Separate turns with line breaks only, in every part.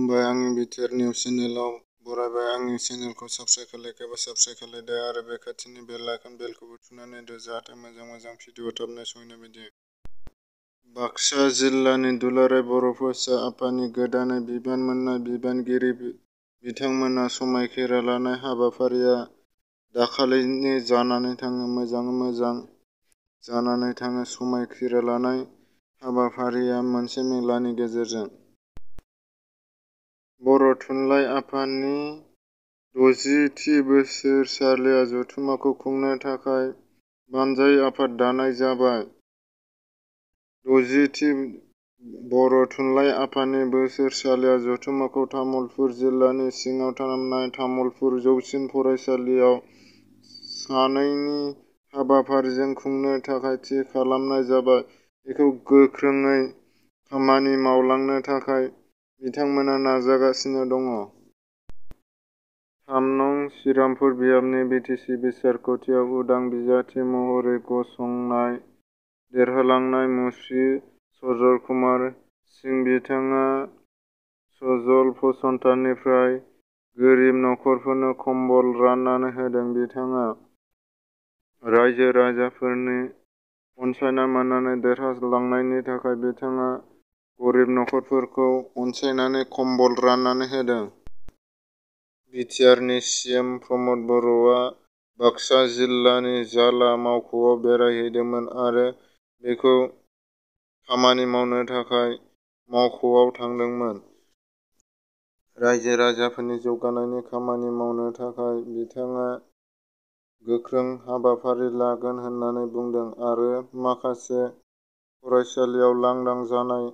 खुलुमबाय आंनि BTR news चेनेलाव बरायबाय। आंनि चेनेलखौ साबस्क्राइब खालायाखैबा साबस्क्राइब खालायदो आरो बे खाथिनि बेल आइकन बेलखौबो थुनानै होदो जाहाथे मोजां भिडिअ थाबनो सहैनाय बायदि। बाक्सा जिल्लानि दुलाराय बर' फरायसा आफादनि गोदानै बिबान मोननाय बिबानगिरि बिथांमोना समायखिरा लानाय हाबाफारिया दाखालिनो जानानै थाङो। मोजाङै मोजां जानानै थाङो। समायखिरा लानाय हाबाफारिया मोनसे मेलानि गेजेरजों बर' थुनलाइ आफादनि 60थि बोसोरसालिया जथुम्माखौ खुंनो थाखाय बानजाय आफाद दानाय जाबाय। 60थि बर' थुनलाइ आफादनि बोसोरसालिया जथुम्माखौ तामुलपुर जिल्लानि सिङाव थानाय तामुलपुर जौसिन फरायसालियाव सानैनि हाबाफारिजों खुंनो थाखाय थि खालामनाय जाबाय। बेखौ गोख्रोङै खामानि मावलांनो थाखाय बिथांमोना नाजागासिनो दङ। 3 नं. श्रीरामपुर बियाबनि बिटिसि बिसायख'थियाव उदां बिजाथि महरै गसंनाय देरहालांनाय मुस्रि सजल कुमार सिंह बिथाङा सजल फसंथाननिफ्राय गोरिब नखरफोरनो कम्बल राननानै होदों। बिथाङा रायजो राजाफोरनि अनसायनाय मोननानै देरहालांनायनि थाखाय बिथाङा गरिब नखरफोरखौ अनसायनानै कम्बल राननानै होदों। बिटिआरनि सिएम प्रमद बर'आ बाक्सा जिल्लानि जाला मावख'आव बेरायहैदोंमोन आरो बेखौ खामानि मावनो थाखाय मावख'आव थांदोंमोन। रायजो राजाफोरनि जौगानायनि खामानि मावनो थाखाय बिथाङा गोख्रों हाबाफारि लागोन होननानै बुंदों आरो माखासे फरायसालियाव लांदां जानाय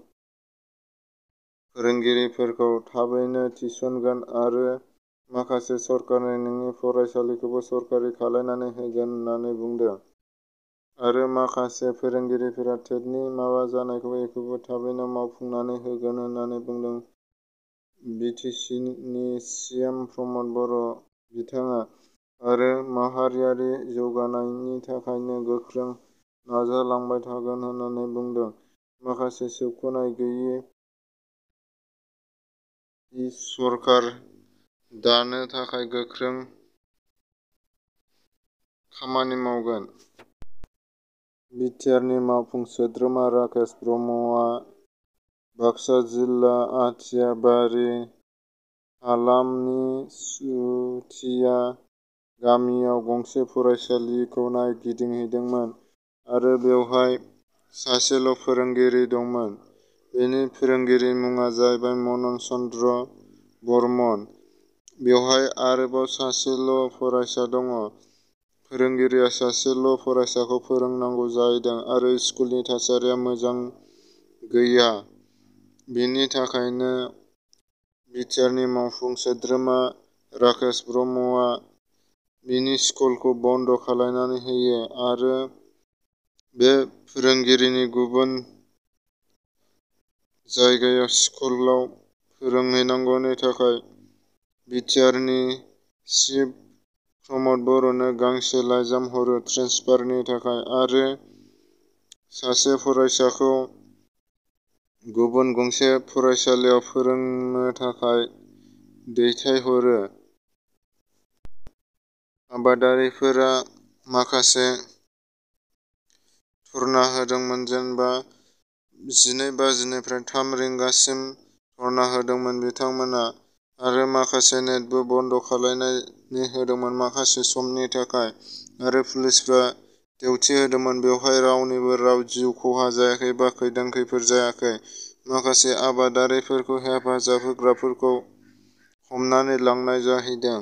फोरोंगिरिफोरखौ थाबैनो थिसनगोन आरो माखासे सरकारनि नङि फरायसालिखौबो सरकारि खालामनानै होगोन होननानै बुंदों आरो माखासे फोरोंगिरिफोरा टेटनि माबा जानायखौ बेखौबो थाबैनो मावफुंनानै होगोन होननानै बुंदों बिटिसिनि सिएम प्रमद बर'। बिथाङा आरो माहारियारि जौगानायनि थाखायनो गोख्रों नाजालांबाय थागोन होननानै बुंदों। माखासे सोबख'नाय गैयै सरकार दानो थाखाय गोख्रों खामानि मावगोन। बिटिआरनि मावफुं सोद्रोमा राकेश ब्रह्मआ बाक्सा जिल्ला आथियाबारि हालामनि सुथिया गामियाव गंसे फरायसालिखौ नायगिदिंहैदोंमोन आरो बेवहाय सासेल' फोरोंगिरि दंमोन। बेनि फोरोंगिरिनि मुङा जाहैबाय मनन चन्द्र बर्मन। बेवहाय आरोबाव सासेल' फरायसा दङ। फोरोंगिरिया सासेल' फरायसाखौ फोरोंनांगौ जाहैदों आरो स्कुलनि थासारिया मोजां गैया। बेनि थाखायनो बिटिआरनि मावफुं सोद्रोमा राकेश ब्रह्मआ बिनि स्कुलखौ बन्द खालामनानै होयो आरो बे फोरोंगिरिनि गुबुन जायगायाव स्कुलाव फोरोंहैनांगौनि थाखाय बिटिआरनि चिफ प्रमद बर'नो गांसे लाइजाम हरो ट्रेन्सफारनि थाखाय आरो सासे फरायसाखौ गुबुन गंसे फरायसालियाव फोरोंनो थाखाय दैथायहरो। आबादारिफोरा माखासे धर्ना होदोंमोन जेनेबा 12 बाजिनिफ्राय 3 रिंगासिम धर्ना होदोंमोन बिथांमोना आरो माखासे नेटबो बन्द खालामनानै होदोंमोन माखासे समनि थाखाय आरो पुलिसफ्रा डिउटि होदोंमोन। बेवहाय रावनिबो जिउ खहा जायाखै बा खैदां खैफोद जायाखै। माखासे आबादारिफोरखौ हेफाजाब होग्राफोरखौ हमनानै लांनाय जाहैदों।